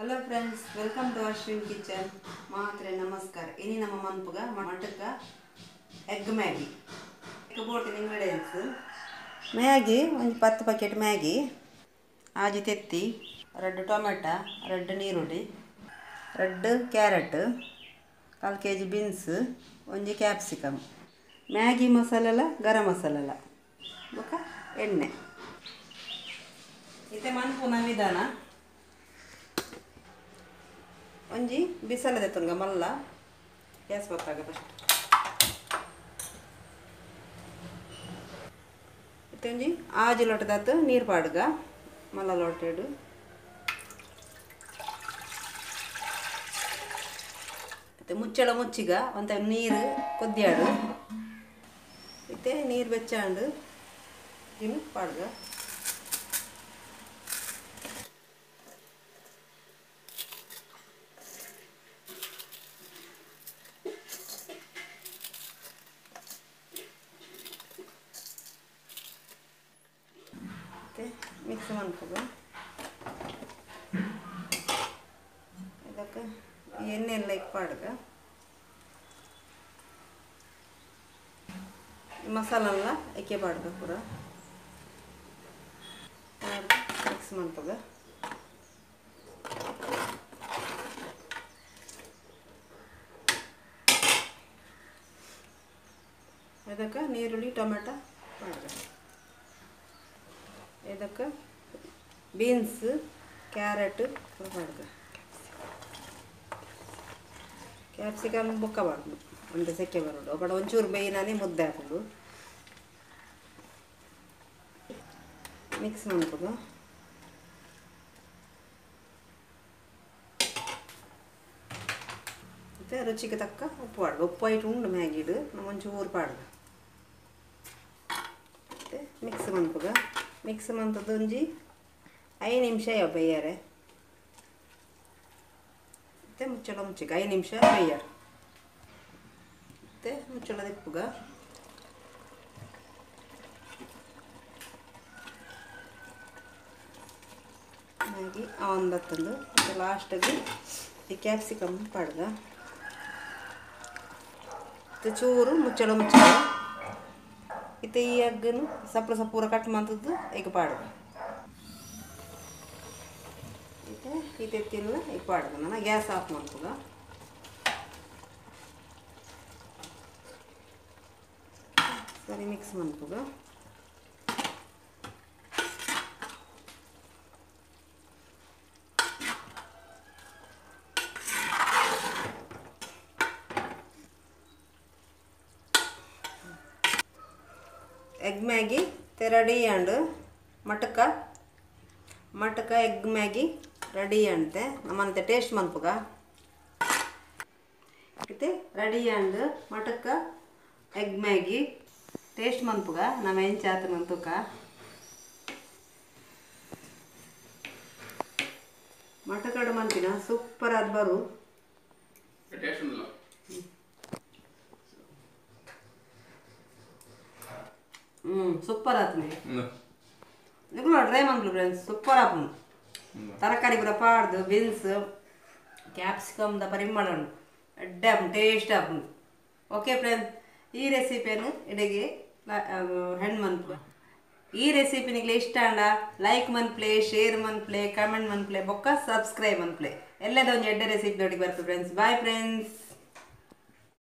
Hello friends, welcome to Ashwin kitchen. ಮಾತ್ರೆ ನಮಸ್ಕಾರ. ಇನಿ ನಮ್ಮ ಮನ್ಪುಗ ಮಟಕ ಎಗ್ ಮ್ಯಾಗಿ. ಬೋಟಿನ ಇಂಗ್ರೀಡಿಯೆಂಟ್ಸ್ ಮ್ಯಾಗಿ ಒಂದು 10 ಪ್ಯಾಕೆಟ್ ಮ್ಯಾಗಿ, ಆಜಿ ತೆತ್ತಿ, 2 ಟೊಮೆಟೊ, 2 ನೀರುಳ್ಳಿ, 2 carrot, 1/4 K G beans, 1 capsicum, Maggi ಮಸಾಲೆಲ್ಲ, ಗರಂ ಮಸಾಲೆಲ್ಲ, ಬೊಕ್ಕ ಎಣ್ಣೆ. ಇತ್ತೆ ಮನ್ಪುನ ವಿಧಾನ. ಒಂಜಿ ಬಿಸಲದೆ ತುಂಗ ಮಲ್ಲ ಗ್ಯಾಸ್ ಬತ್ತಾಗ ಫಸ್ಟ್ ಇತ್ತೆ ಒಂಜಿ ಆಜಿ ಲೋಟದಾತು ನೀರು ಪಾಡುಗ ಮಲ್ಲ ಲೋಟೆಡು. ಇತ್ತೆ ಮುಚ್ಚಳ ಮುಚ್ಚಿಗ ಒಂತ ನೀರು ಕೊದ್ದಿಯಾಡು. ಇತ್ತೆ ನೀರು ಬೆಚ್ಚಾಂಡು ಇನ್ನು ಪಾಡುಗ. ಮಿಕ್ಸ್ ಮಾಡ್ಕೊ. ಇದಕ್ಕೆ ಎಣ್ಣೆ ಎಲ್ಲ ಪಾಡುಗ. ಮಸಾಲೆಲ್ಲ ಎಕ್ಕೆ ಪಾಡುಗ ಪೂರ ಮಿಕ್ಸ್ ಮಾಡ್ಕೊ. ಇದಕ್ಕೆ ನೀರುಳ್ಳಿ ಟೊಮೆಟೊ ಪಾಡುಗ. ಇದಕ್ಕೆ ಬೀನ್ಸ್ ಕ್ಯಾರೆಟ್ ಪಾಡುಗ. ಕ್ಯಾಪ್ಸಿಕಮ್ ಬೊಕ್ಕ ಪಾಡುದು ಒಂದು ಸೆಕೆ ಬರೋದು. ఒకటి ಒಂಚೂರು ಬೇಯಿನಾನೆ ಮುದ್ದೆ ಹಾಕೋದು. ಮಿಕ್ಸ್ ಮಾಡ್ಬೋದು. ಮತ್ತು ರುಚಿಗೆ ತಕ್ಕ ಉಪ್ಪು ಪಾಡುದು. ಉಪ್ಪು ಐಟು ಉಂಡು ಮ್ಯಾಗಿಡು ನಮ್ಮ ಒಂಚೂರು ಪಾಡುದು. ಮತ್ತು ಮಿಕ್ಸ್ ಮಾಡ್ಬೋದು. ಮಿಕ್ಸ್ ಮಂತದ್ದು ಒಂಜಿ 5 ನಿಮಿಷ ಬೇಯಾರೆ. ಮತ್ತು ಮುಚ್ಚಳ ಮುಚ್ಚಿಗ 5 ನಿಮಿಷ ಬೇಯಾರ. ಮತ್ತು ಮುಚ್ಚಳ ತಿಪ್ಪುಗ. ಮ್ಯಾಗಿ ಒಂದತ್ತಂದು ಮತ್ತು ಲಾಸ್ಟಿಗೆ ಈ ಕ್ಯಾಪ್ಸಿಕಮ್ ಪಾಡುಗ. ಮತ್ತು ಚೂರು ಮುಚ್ಚಳ ಮುಚ್ಚಳ. ಇತ್ತೆ ಈ ಎಗ್ಗನ್ನು ಸಪ್ರ ಸಪೂರ ಕಟ್ ಮಂತದ್ದು ಎಗ್ ಪಾಡುಗ. ಇತ್ತೆ ಈ ತೆತ್ತಿನ ಎಗ್ ಪಾಡುಗ. ನಾನು ಗ್ಯಾಸ್ ಆಫ್ ಮಾಡ್ಕುಗ. ಸರಿ ಮಿಕ್ಸ್ ಮಾಡ್ಕುಗ. ಎಗ್ ಮ್ಯಾಗಿ ರೆಡಿ ಅಂಡು ಮಟಕ ಮಟಕ ಎಗ್ ಮ್ಯಾಗಿ ರೆಡಿ ಅಂತೆ. ನಮ್ಮಂತೆ ಟೇಸ್ಟ್ ಮನ್ಪುಗ. ಇತ್ತೆ ರೆಡಿ ಅಂಡು ಮಟಕ ಎಗ್ ಮ್ಯಾಗಿ ಟೇಸ್ಟ್ ಮನ್ಪುಗ. ನಮ್ಮ ಎಂಚಾತ ಮಂತುಕ ಮಟಕಡು ಮಂತಿನ ಸೂಪರ್ ಆದ ಬರು. ಸೂಪರ್ ಆತನೆ. ನಿಗುಲು ಟ್ರೈ ಮಾಡ್ಲು ಫ್ರೆಂಡ್ಸ್, ಸೂಪರ್ ಆಪುಂಡು. ತರಕಾರಿ ಕೂಡ ಪಾಡ್ದು ಬೀನ್ಸ್ ಕ್ಯಾಪ್ಸಿಕಮ್ the ಪರಿಮಳ ಉಂಡು, ಎಡ್ಡೆ ಆಪುಂಡು, ಟೇಸ್ಟ್ ಆಪುಂಡು. ಓಕೆ ಫ್ರೆಂಡ್ಸ್, ಈ ರೆಸಿಪಿಯನ್ನು ಇಡಗೆ ಹೆಣ್ಣು ಮನ್ಪು. ಈ ರೆಸಿಪಿ ನಿಗ್ಲೆ ಇಷ್ಟ ಅಂಡ ಲೈಕ್ ಮನ್ಪ್ಲೆ, ಶೇರ್ ಮನ್ಪ್ಲೆ, ಕಮೆಂಟ್ ಮನ್ಪ್ಲೆ, ಬೊಕ್ಕ ಸಬ್ಸ್ಕ್ರೈಬ್ ಮನ್ಪ್ಲೆ. ಎಲ್ಲದ ಒಂದು ಎಡ್ಡೆ ರೆಸಿಪಿ ದೊಡ್ಡಿಗೆ ಬರ್ತದೆ ಫ್ರೆಂಡ್ಸ್. Bye friends.